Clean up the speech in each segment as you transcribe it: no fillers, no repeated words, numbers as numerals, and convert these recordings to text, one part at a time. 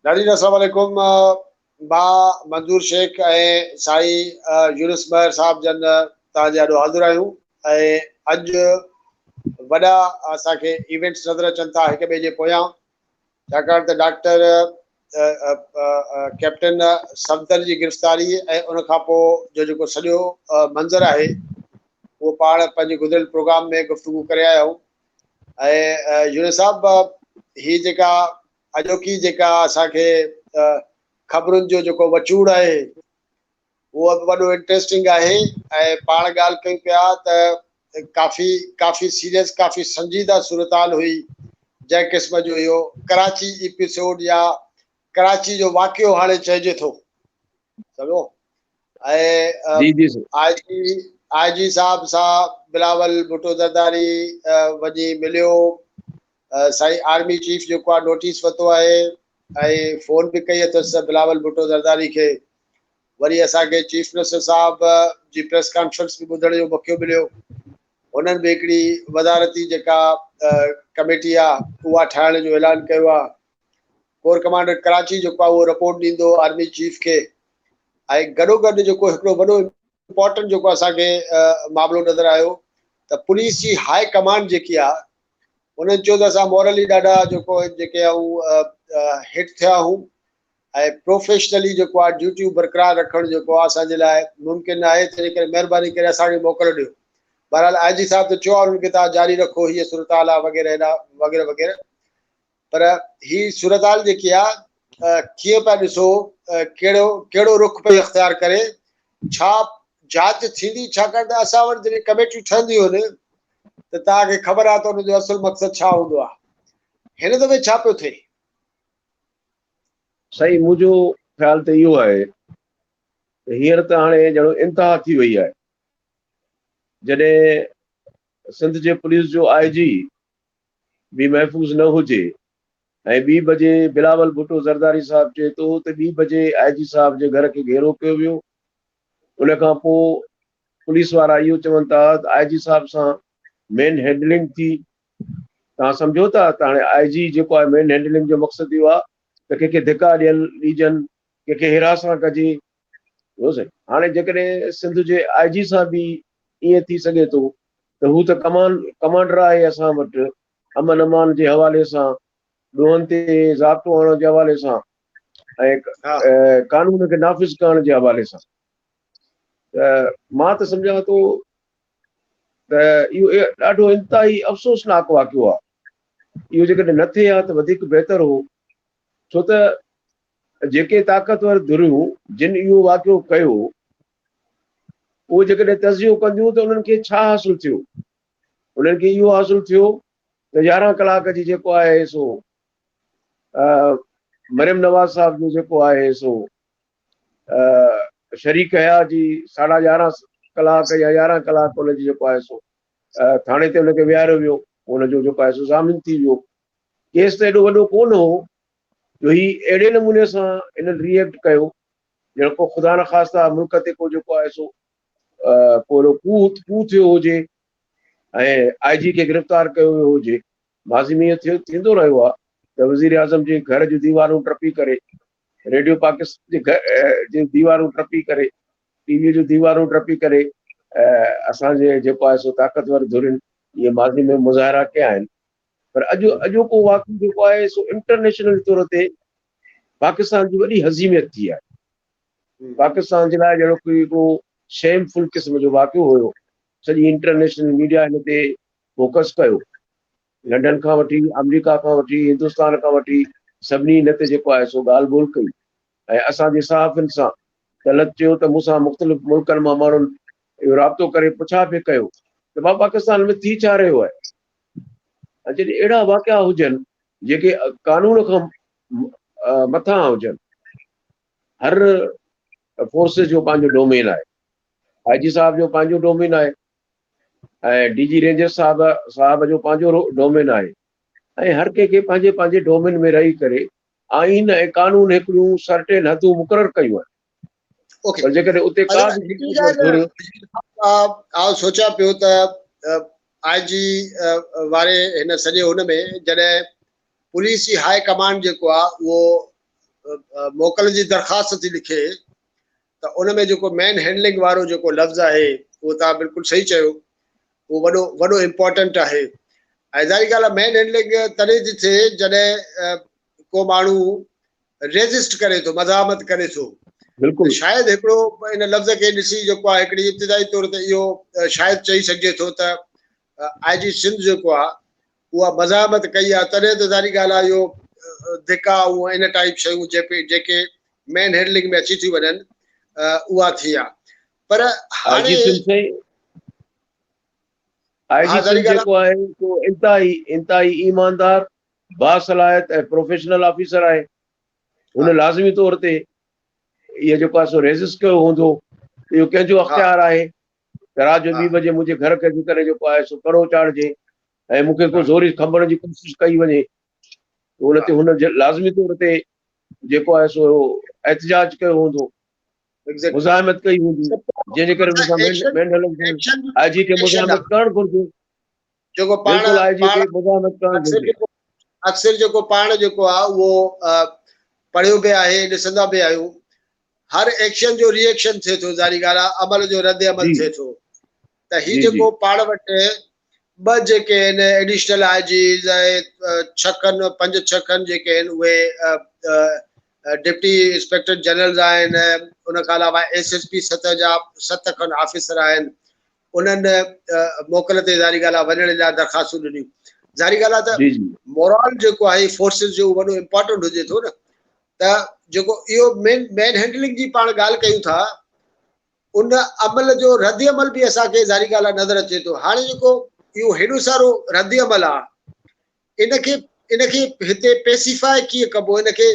ناظرين السلام عليڪم مان منظور شيخ ۽ سائين يونس مهر صاحب جن توهان جي آڏو حاضر آهيون ۽ اڄ وڏا اسان کي ايونٽس نظر اچن ٿا هڪ ٻئي جي پويان ڇاڪاڻ ته ڊاڪٽر ڪيپٽن صفدر جي گرفتاري ۽ ان کان پوء جو جيڪو سڄو منظر آهي اهو پاڻ پنهنجي گذريل پروگرام ۾ گفتگو ڪري آيا آهيون ۽ يونس صاحب هي جيڪا اڄوڪي جيڪا اسان کي خبرن جو جيڪو وچوڙ آهي اهو به وڏو انٽريسٽنگ آهي ۽ پاڻ ڳالهه ڪيون پيا ته ڪافي ڪافي سيريس ڪافي سنجيده صورتحال هئي جنهن قسم جو اهو ڪراچي ايپيسوڊ يا ڪراچي جو واقعو هاڻي چئجي ٿو سمجهو ۽ جي جي سر آء جي آء جي صاحب سان بلاول ڀٽو زرداري وڃي مليو سائين آرمي چيف جيڪو آهي نوٽيس ورتو آهي ۽ فون به ڪئي اٿس بلاول ڀٽو زرداري کي وري اسان کي چيف منسٽر صاحب جي پريس ڪانفرنس به ٻڌڻ جو موقعو مليو هنن به هڪڙي وزارتي جيڪا ڪميٽي آهي اها ٺاهڻ جو اعلان ڪيو آهي ڪور ڪمانڊر ڪراچي جيڪو آهي اهو رپورٽ ڏيندو آرمي چيف کي ۽ گڏو گڏ جيڪو هڪڙو وڏو امپورٽنٽ جيڪو اسان کي معاملو نظر آيو ته پوليس جي هاء ڪمانڊ جيڪي آهي انهن چيو ته اسان مورلي ڏاڍا جيڪو جيڪي آهون هٽ ٿيا آهيون ۽ پروفيشنلي جيڪو آهي ڊيوٽيون برقرار رکڻ جيڪو آهي اسان جي لاء ممڪن نه آهي تنهن ڪري مهرباني ڪري اسان کي موڪل ڏيو بهرحال آء جي صاحب ته چيو آهي انهن کي توهان جاري رکو هيء صورتحال آهي وغيره هيڏا وغيره وغيره پر هي صورتحال جيڪي آهي ڪيئن پيا ڏسو ڪهڙو ڪهڙو رخ پئي اختيار ڪري ڇا جاچ ٿيندي ڇاڪاڻ ته اسان وٽ جڏهن ڪميٽيون ٺهنديون آهن ته توهان کي خبر آهي ته ان جو اصل مقصد ڇا هوندو آهي. هن دفعي ڇا پيو ٿئي؟ سائين منهنجو خيال ته اهو آهي ته هينئر ته هاڻي ڄڻ انتها ٿي وئي آهي. جڏهن سنڌ جي پوليس جو آء جي به محفوظ نه هجي ۽ ٻي بجي بلاول ڀٽو زرداري صاحب چئي ٿو ته ٻي بجي آء جي صاحب جي گهر کي گهيرو ڪيو ويو ان کان پوء پوليس وارا اهو چون ٿا ته آء جي صاحب سان مين هينڊلنگ ٿي. توهان سمجهو ٿا ته هاڻي آء جي جيڪو آهي مين هينڊلنگ جو مقصد اهو آهي ته ڪنهن کي ڌڪا ڏين ڏيجن، ڪنهن کي هراسان ڪجي. سائين هاڻي جيڪڏهن سنڌ جي آء جي سان به ائين ٿي سگهي ٿو ته هو ته ڪمان ڪمانڊر آهي اسان وٽ امن امان جي حوالي سان ڏوهن تي ضابطو آڻڻ جي حوالي سان ۽ قانون کي نافذ ڪرڻ جي حوالي سان ته مان ته سمجهان ٿو ته اهو ڏاڍو انتهائي افسوسناڪ واقعو آهي. اهو جيڪڏهن نه ٿئي ها ته وڌيڪ بهتر هو، ڇو ته جيڪي طاقتور ڌريون جن اهو واقعو ڪيو، اهي جيڪڏهن تجزيو ڪنديون ته انهن کي ڇا حاصل ٿيو؟ انهن کي اهو حاصل ٿيو ته 11 ڪلاڪ جي جيڪو آهي سو مريم نواز صاحب جو جيڪو آهي سو شريڪ حيا جي ساڍا 11 ڪلاڪ يا 11 ڪلاڪ ان جي جيڪو آهي سو ٿاڻي تي ان کي ويهاريو ويو، ان جو جيڪو آهي سو ضامن ٿي ويو. ڪيس ته ايڏو وڏو ڪونه هو جو هي اهڙي نموني سان انهن ري ايڪٽ ڪيو ڄڻ ڪو خدا نخواسته ملڪ تي ڪو جيڪو آهي سو ڪو اهڙو ڪو ٿيو هجي ۽ آء جي کي گرفتار ڪيو ويو هجي. ماضي ۾ اهو ٿيندو رهيو آهي ته وزيراعظم جي گهر جون ديوارون ٽپي ڪري، ريڊيو پاڪستان جي جون ديوارون ٽپي ڪري، ٽي وي جون ديوارون ٽپي ڪري اسان جي جيڪو آهي سو طاقتور ڌرين اهي ماضي ۾ مظاهرا ڪيا آهن پر اڄ اڄوڪو واقعو جيڪو آهي سو انٽرنيشنل طور تي پاڪستان جي وڏي هزيمت ٿي آهي. پاڪستان جي لاء جهڙو ڪو هڪڙو شيم فل قسم جو واقعو هيو. سڄي انٽرنيشنل ميڊيا هن تي فوڪس ڪيو. لنڊن کان وٺي آمريڪا کان وٺي هندستان کان وٺي سڀني هن تي جيڪو آهي سو ڳالهه ٻولهه ڪئي ۽ اسان جي صحافين سان طلعت چيو ته مون سان مختلف ملڪن مان ماڻهن اهو رابطو ڪري پڇا پئي ڪيو ته ڀاء پاڪستان ۾ ٿي ڇا رهيو آهي ۽ جڏهن اهڙا واقعا هجن جيڪي قانون کان مٿان هجن، هر فورسز جو پنهنجو ڊومين آهي، آء جي صاحب جو پنهنجو ڊومين آهي ۽ ڊي جي رينجرز صاحب صاحب جو پنهنجو ڊومين آهي ۽ هر ڪنهن کي پنهنجي پنهنجي ڊومين ۾ رهي ڪري آئين ۽ قانون هڪڙيون سرٽين حدون مقرر ڪيون آهن. اوڪي پر جيڪڏهن اتي ڪا به طاقتور ڌر آء سوچيان پيو ته آء جي واري هن سڄي هن ۾ جڏهن پوليس جي هاء ڪمانڊ جيڪو آهي اهو موڪل جي درخواست ٿي لکي ته ان ۾ جيڪو مين هينڊلنگ وارو جيڪو لفظ آهي اهو توهان بلڪل صحيح چيو، اهو وڏو وڏو امپورٽنٽ آهي ۽ ظاهري ڳالهه آهي مين هينڊلنگ تڏهن ٿي ٿئي جڏهن ڪو ماڻهو ريزسٽ ڪري ٿو، مزاحمت ڪري ٿو. بلڪل. شايد هڪڙو ان لفظ کي ڏسي جيڪو آهي هڪڙي ابتدائي طور تي اهو شايد چئي سگهجي ٿو ته آء جي سنڌ جيڪو آهي اها مزاحمت ڪئي آهي، تڏهن ته ظاهري ڳالهه آهي اهو ڌڪا ۽ ان ٽائيپ شيون جيڪي مين هينڊلنگ ۾ اچي ٿيون وڃن اها ٿي آهي. پر آء جي هاڻي سنڌ سائين آء ها جي ظاهري سنڌ ڳالهه جيڪو آهي سو انتهائي انتهائي ايماندار، باصلاحيت ۽ پروفيشنل آفيسر آهي. ها هن لازمي طور تي اهو جيڪو آهي سو ريزسٽ ڪيو هوندو. اهو ڪنهن جو ها اختيار آهي ته رات جو ها ٻي بجي منهنجي گهر کي اچي ڪري جيڪو آهي سو ڪڙو چاڙهجي ۽ مون کي ڪو ها زوري کنڀڻ جي ڪوشش ڪئي وڃي. ان ها تي هن لازمي طور تي جيڪو آهي سو احتجاج ڪيو هوندو، ايگزيڪٽلي. مزاحمت ڪئي هوندي، جنهن جي ڪري هن سان ايڪشن مين هلن ٿيون. ايڪشن آء جي کي ايڪشن مزاحمت ڪرڻ گهرجي. جيڪو پاڻ بلڪل آء جي پاڻ کي مزاحمت ڪرڻ اڪثر گهرجي. جيڪو اڪثر جيڪو پاڻ جيڪو آهي اهو پڙهيو به آهي، ڏسندا به آهيون، هر ايڪشن جو ري ايڪشن ٿئي ٿو، ظاهري ڳالهه آهي عمل جو رد عمل جي ٿئي ٿو. ته هي جي جي جيڪو پاڻ وٽ ٻه جيڪي آهن ايڊيشنل I Gs ۽ ڇهه کن پنج ڇهه کن جيڪي آهن اهي ڊپٽي انسپيڪٽر جنرلز آهن، ان کان علاوه ايس ايس پي سطح جا 7 کن آفيسر آهن، انهن موڪل تي ظاهري ڳالهه آهي وڃڻ لاء درخواستون ڏنيون. ظاهري ڳالهه آهي ته جي جي مورال جيڪو آهي فورسز جو وڏو امپورٽنٽ هجي ٿو نه، ته جيڪو اهو مين مين هينڊلنگ جي پاڻ ڳالهه ڪيون ٿا ان عمل جو رد عمل به اسان کي ظاهري ڳالهه آهي نظر اچي ٿو. هاڻي جيڪو اهو هيڏو سارو رد عمل آهي ان کي هتي پيسيفاء ڪيئن ڪبو، ان کي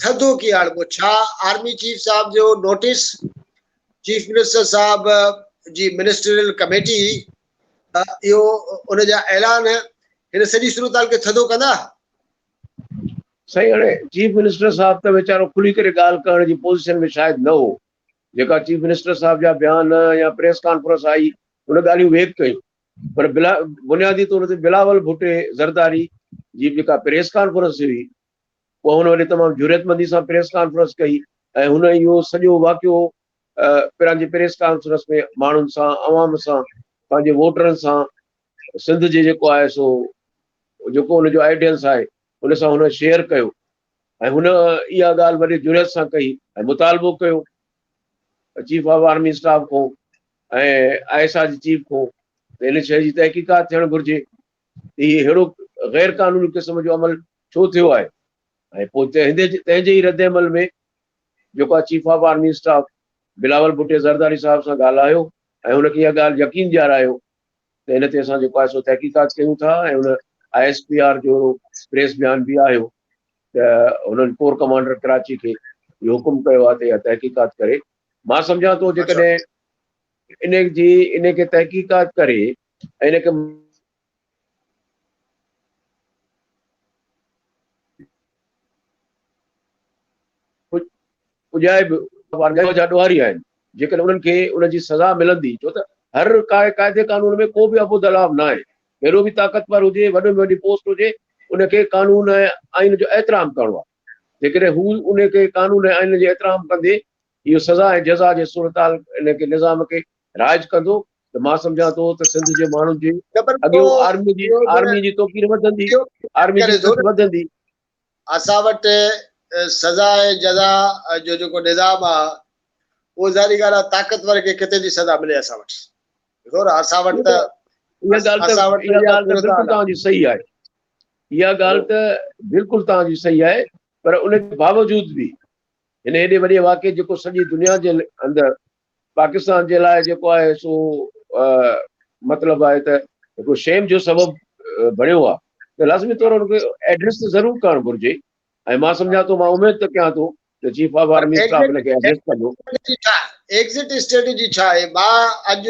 ٿڌو ڪيئن آڻبو؟ ڇا آرمي چيف صاحب جو نوٽيس، چيف منسٽر صاحب جي منسٽريل ڪميٽي، اهو ان جا اعلان هن سڄي صورتحال کي ٿڌو ڪندا؟ سائين هاڻي چيف منسٽر صاحب ته ويچارو کلي ڪري ڳالهه ڪرڻ جي پوزيشن ۾ شايد نه هو. جيڪا چيف منسٽر صاحب جا بيان يا پريس ڪانفرنس آئي ان ڳالهيون ويڪ ڪيون، پر بنيادي طور تي بلاول ڀٽي زرداري جي جيڪا پريس ڪانفرنس هئي اها هن وڏي تمام جرئتمندي سان پريس ڪانفرنس ڪئي ۽ هن اهو سڄو واقعو پنهنجي پريس ڪانفرنس ۾ ماڻهن سان، عوام سان، پنهنجي ووٽرن سان، سنڌ جي جيڪو آهي سو جيڪو ان جو آئيڊينس آهي ان سان هن شيئر ڪيو ۽ هن اها ڳالهه وڏي جرئت سان ڪئي ۽ مطالبو ڪيو چيف آف آرمي اسٽاف کان ۽ I S I جي چيف کان ته ان شيء جي تحقيقات ٿيڻ گهرجي ته هي اهڙو غير قانوني قسم جو عمل ڇو ٿيو آهي ۽ پوء تنهن جي ئي رد عمل ۾ جيڪو آهي chief of army staff Bilawal Bhutto Zardari صاحب سان ڳالهايو ۽ هن کي اها ڳالهه يقين ڏيارايو ته ان تي اسان جيڪو آهي سو تحقيقات ڪيون ٿا ۽ ان I S P R جو پريس بيان به آيو ته هنن ڪور ڪمانڊر ڪراچي کي اهو حڪم ڪيو آهي ته اها تحقيقات ڪري. مان سمجهان ٿو جيڪڏهن ان جي ان کي تحقيقات ڪري ۽ ان کي پڄائي به جا ڏوهاري آهن، جيڪڏهن انهن کي ان جي سزا ملندي، ڇو ته هر قاعدي قانون ۾ ڪو به ابودلاف ناهي، ڪيڏو به طاقتور هجي، وڏي ۾ وڏي پوسٽ هجي، ان کي قانون ۽ آئين جو احترام ڪرڻو آهي، جيڪڏهن هو ان کي قانون ۽ آئين جو احترام ڪندي اهو سزا ۽ جزا جي صورتحال ان کي نظام کي رائج ڪندو ته مان سمجهان ٿو ته سنڌ جي ماڻهن جي اڳيون آرمي جي آرمي جي توقير وڌندي، آرمي جي عزت وڌندي. اسان وٽ سزا ۽ جزا جو جيڪو نظام آ اهو ظاهري ڳالهه آ طاقتور کي ڪٿي ٿي سزا ملي اسان وٽ. ڏسو نه اسان وٽ ته اها ڳالهه ته اسان وٽ اها اها ڳالهه ته صورت بلڪل حال آ. توهان جي صحيح آهي. اها ڳالهه ته بلڪل توهان جي صحيح آهي پر ان جي باوجود به هن هيڏي وڏي واقعي جيڪو سڄي دنيا جي اندر پاڪستان جي لاء جيڪو آهي سو مطلب آهي ته هڪڙو شيم جو سبب بڻيو آهي ته لازمي طور ان کي ايڊريس ته ضرور ڪرڻ گهرجي ۽ مان سمجهان ٿو، مان اميد ته ڪيان ٿو ته چيف آف آرمي اسٽاف ان کي ايڊريس ڪندو. ايگزٽ اسٽريٽجي ڇا آهي؟ مان اڄ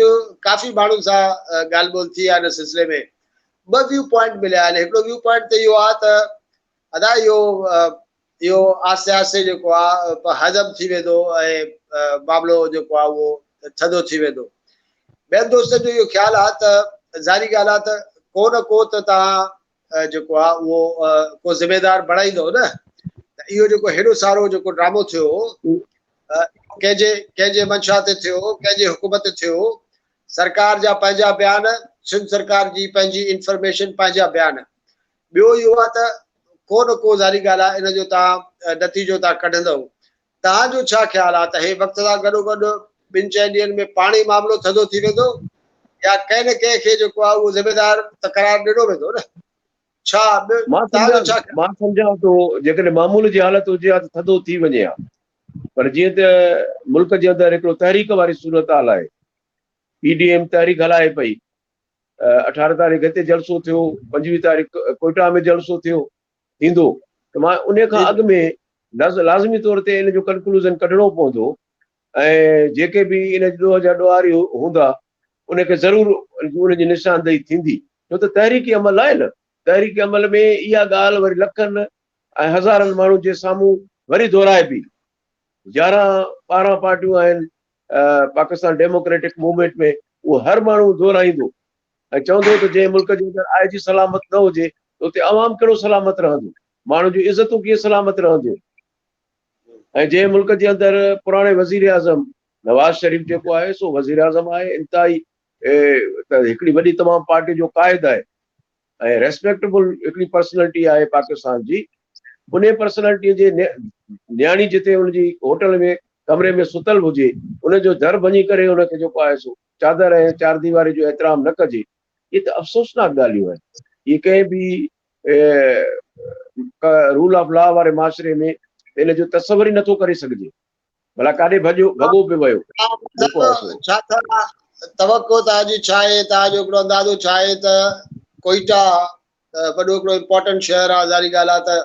ڪافي ماڻهن سان ڳالهه ٻولهه ٿي آهي ان سلسلي ۾ ٻه ويو پوائنٽ مليا آهن. هڪڙو ويو پوائنٽ ته اهو آهي ته ادا اهو اهو آهستي آهستي جيڪو آهي هضم ٿي ويندو ۽ معاملو جيڪو آهي اهو ٿڌو ٿي ويندو. ٻين دوستن جو اهو خيال آهي ته ظاهري ڳالهه آهي ته ڪو نه ڪو ته توهان جيڪو آهي اهو ڪو ذميدار بڻائيندو نه، ته اهو جيڪو هيڏو سارو جيڪو ڊرامو ٿيو ڪنهن جي ڪنهن جي منشا تي ٿيو، ڪنهن جي حڪم تي ٿيو، سرڪار جا پنهنجا بيان، سنڌ سرڪار جي پنهنجي انفارميشن، پنهنجا بيان. ٻيو اهو آهي ته ڪو نه ڪو ظاهري ڳالهه آهي ان جو توهان نتيجو توهان ڪڍندؤ. توهان جو ڇا خيال آهي ته هي وقت سان گڏوگڏ ٻن چئن ڏينهن ۾ پاڻ ئي معاملو ٿڌو ٿي ويندو يا ڪنهن نه ڪنهن کي جيڪو آهي اهو ذميدار ته قرار ڏنو ويندو نه؟ ڇا مان توهان جو سمجهان ڇا خيال؟ مان سمجهان ٿو جيڪڏهن معمول جي حالت هجي ها ته ٿڌو ٿي وڃي ها پر جيئن ته ملڪ جي اندر هڪڙو تحريڪ واري صورتحال آهي، پي ڊي ايم تحريڪ هلائي پئي، 18 تاريخ هتي جلسو ٿيو، 25 تاريخ ڪوئيٽا ۾ جلسو ٿيو ٿيندو ته مان ان کان اڳ ۾ لازمي طور تي ان جو ڪنڪلوزن ڪڍڻو پوندو ۽ جيڪي به ان ڏوهه جا ڏوهاري هوندا ان کي ضرور ان جي نشاندهي ٿيندي ڇو ته تحريڪي عمل آهي نه، تحريڪي عمل ۾ اها ڳالهه وري لکن ۽ هزارن ماڻهن جي سامهون وري دهرائبي. 11 12 پارٽيون آهن پاڪستان ڊيموڪريٽڪ موومينٽ ۾ اهو هر ماڻهو دهرائيندو ۽ چوندو ته جنهن ملڪ جي اندر آء جي سلامت نه هجي ته اتي عوام ڪهڙو سلامت رهندو، ماڻهن جون عزتون ڪيئن سلامت رهنديون ۽ جنهن ملڪ جي اندر پراڻي وزيراعظم نواز شريف جيڪو آهي سو وزيراعظم آهي انتهائي ته هڪڙي وڏي تمام پارٽي جو قائد آهي ۽ ريسپيڪٽبل هڪڙي پرسنلٽي آهي پاڪستان جي، انهي پرسنلٽي جي نياڻي جتي ان جي هوٽل ۾ ڪمري ۾ ستل هجي ان جو در ڀڃي ڪري ان کي جيڪو آهي سو چادر ۽ چار ديواري جو احترام نه ڪجي، اهي ته افسوسناڪ ڳالهيون آهن. اهي ڪنهن به رول آف لا واري معاشري ۾ ان جو تصور ئي نٿو ڪري سگهجي. ڀلا ڪاڏي ڀڄيو ڀڳو پيو ويو جيڪو آهي سو. ڇا ٿا توقع توهان جي ڇا آهي، توهان جو هڪڙو اندازو ڇا آهي ته ڪوئيٽا وڏو هڪڙو امپورٽنٽ شهر آهي، ظاهري ڳالهه آهي ته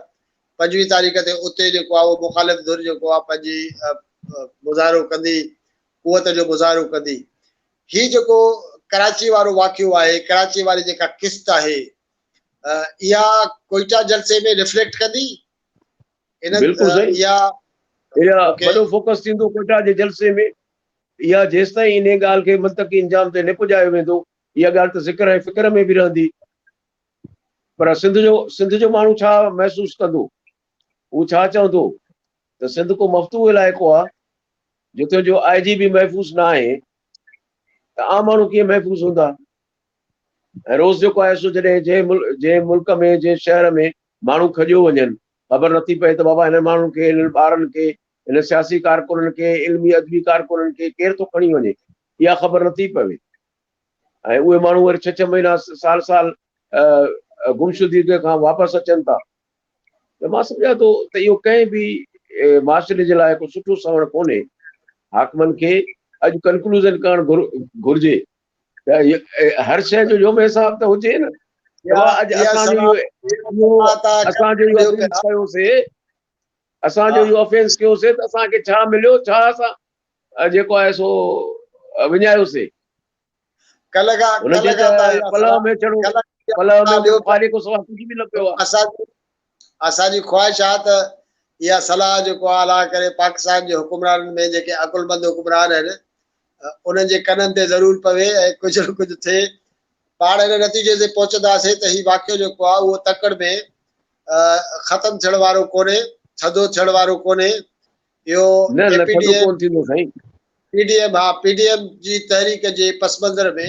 25 تاريخ تي اتي جيڪو آهي اهو مخالف ڌر جيڪو آهي پنهنجي مظاهرو ڪندي، قوت جو مظاهرو ڪندي. هي جيڪو ڪراچي وارو واقعو آهي، ڪراچي واري جيڪا قسط آهي اها ڪوئيٽا جلسي ۾ ريفليڪٽ ڪندي؟ ان بلڪل صحيح اها اها وڏو فوڪس ٿيندو ڪوئيٽا جي جلسي ۾. اها جيستائين انهي ڳالهه کي منطقي انجام تي نه پڄايو ويندو اها ڳالهه ته ذڪر ۽ فڪر ۾ به رهندي. پر سنڌ جو سنڌ جو ماڻهو ڇا محسوس ڪندو؟ هو ڇا چوندو ته سنڌ ڪو مفتوح علائقو آهي جتي جو آء جي به محفوظ نه آهي ته عام ماڻهو ڪيئن محفوظ هوندا؟ ۽ روز جيڪو آهي سو جڏهن جنهن ملڪ ۾ جنهن شهر ۾ ماڻهو کڄيو وڃن، خبر نٿي پئي ته بابا هنن ماڻهن کي، هنن ٻارن کي، هنن سياسي ڪارڪنن کي، علمي ادبي ڪارڪنن کي ڪير ٿو کڻي وڃي، اها خبر نٿي پوي ۽ اهي ماڻهو وري ڇهه ڇهه مهينا سال سال گمشدگي کان واپس اچن ٿا ته مان سمجهان ٿو ته اهو ڪنهن به معاشري جي لاء ڪو سٺو سوڻ ڪونهي. حاڪمن کي اڄ ڪنڪلوزن ڪرڻ گهرجي ته هر شيء جو يوم حساب ته هجي نه. اڄ اسان جو اهو اسان جو اهو افينس ڪيوسي، اسان جو اهو افينس ڪيوسي ته اسان کي ڇا مليو، ڇا اسان جيڪو آهي سو وڃايوسي. هن جي ته پلئه ۾ چڙهو، پلئه ۾ پالي کان سواء ڪجهه به نه پيو آهي. اسان جي خواهش آهي ته اها صلاح جيڪو آهي الله ڪري پاڪستان جي حڪمرانن ۾ جيڪي عقلمند حڪمران آهن انهن جي ڪنن تي ضرور پوي ۽ ڪجهه نه ڪجهه ٿئي. پاڻ ان نتيجي تي پهچنداسين ته هي واقعو جيڪو آهي اهو تڪڙ ۾ ختم ٿيڻ وارو ڪونهي، ٿڌو ٿيڻ وارو ڪونهي. اهو نه نه ٿڌو ڪونه ٿيندو سائين. پي ڊي ايم ها پي ڊي ايم جي تحريڪ جي پس منظر ۾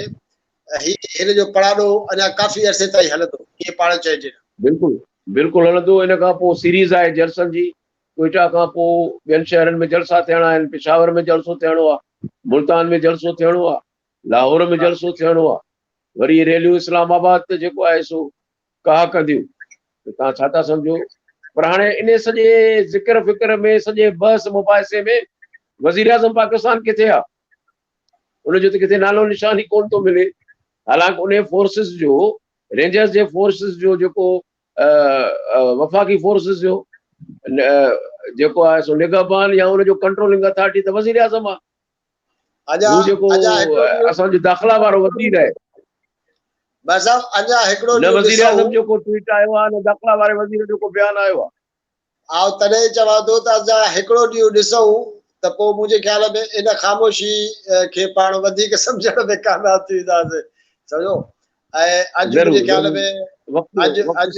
هي هن جو پڙاڏو اڃا ڪافي عرصي تائين هلندو ائين پاڻ چئجي نه. بلڪل بلڪل هلندو ان کان پوء سيريز آهي جلسن جي ڪوئيٽا کان پوء ٻين شهرن ۾ جلسا ٿيڻا آهن پشاور ۾ جلسو ٿيڻو آهي ملتان ۾ جلسو ٿيڻو آهي لاهور ۾ جلسو ٿيڻو آهي وري ريليون اسلام آباد ته جيڪو آهي سو ڪاهه ڪنديون ته توهان ڇا ٿا سمجهو؟ پر هاڻي انهي سڄي ذڪر فڪر ۾ سڄي بحث مباحثي ۾ وزيراعظم پاڪستان ڪٿي آ؟ ان جو ته ڪٿي نالو نشان ئي ڪونه ٿو ملي. حالانڪ انهي فورسز جو رينجرز جي فورسز جو جيڪو وفاقي فورسز جو جيڪو آهي سو نگهبان يا ان جو ڪنٽرولنگ اٿارٽي ته وزيراعظم آ. هو جيڪو اسان جو داخلا وارو وزير آهي. بس صاحب اڃا هڪڙو نه وزير اعظم جو ڪو ٽوئيٽ آيو آهي نه داخلا واري وزير جو ڪو بيان آيو آهي. آئون تڏهن چوان ٿو ته اڃا هڪڙو ڏينهن ڏسون ته پوء منهنجي خيال ۾ ان خاموشي کي پاڻ وڌيڪ سمجهڻ ۾ ڪامياب ٿي وينداسين سمجهو ۽ اڄ منهنجي خيال ۾ اڄ اڄ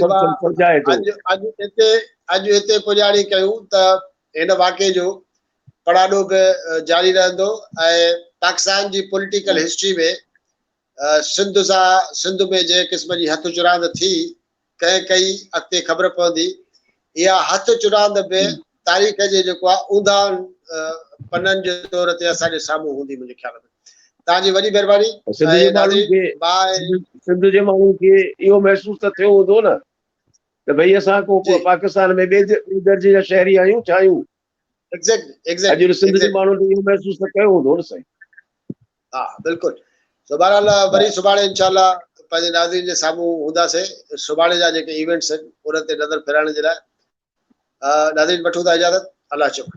اڄ اڄ هتي اڄ هتي پڄاڻي ڪيون ته هن واقعي جو پڙاڏو به جاري رهندو ۽ پاڪستان جي پوليٽيڪل هسٽري ۾ سنڌ سان سنڌ ۾ جنهن قسم جي هٿ چراند ٿي، ڪنهن ڪئي، اڳتي خبر پوندي. اها هٿ چراند به تاريخ جي جيڪو آهي اونداهن پنن جي طور تي اسان جي سامهون هوندي منهنجي خيال ۾. توهان جي وڏي مهرباني سنڌ جي ماڻهن کي سنڌ جي ماڻهن کي اهو محسوس ته ٿيو هوندو نه ته ڀئي اسان ڪو پاڪستان ۾ ٻئي درجي جا شهري آهيون ڇا آهيون؟ اڄ سنڌ جي ماڻهن اهو محسوس ته ڪيو هوندو نه سائين. ها بلڪل سو بهرحال وري سڀاڻي انشاء الله پنهنجي ناظرين جي سامهون هونداسين سڀاڻي جا جيڪي ايونٽس آهن انهن تي نظر ڦيرائڻ جي لاء ناظرين وٺون ٿا اجازت الله چوڪ.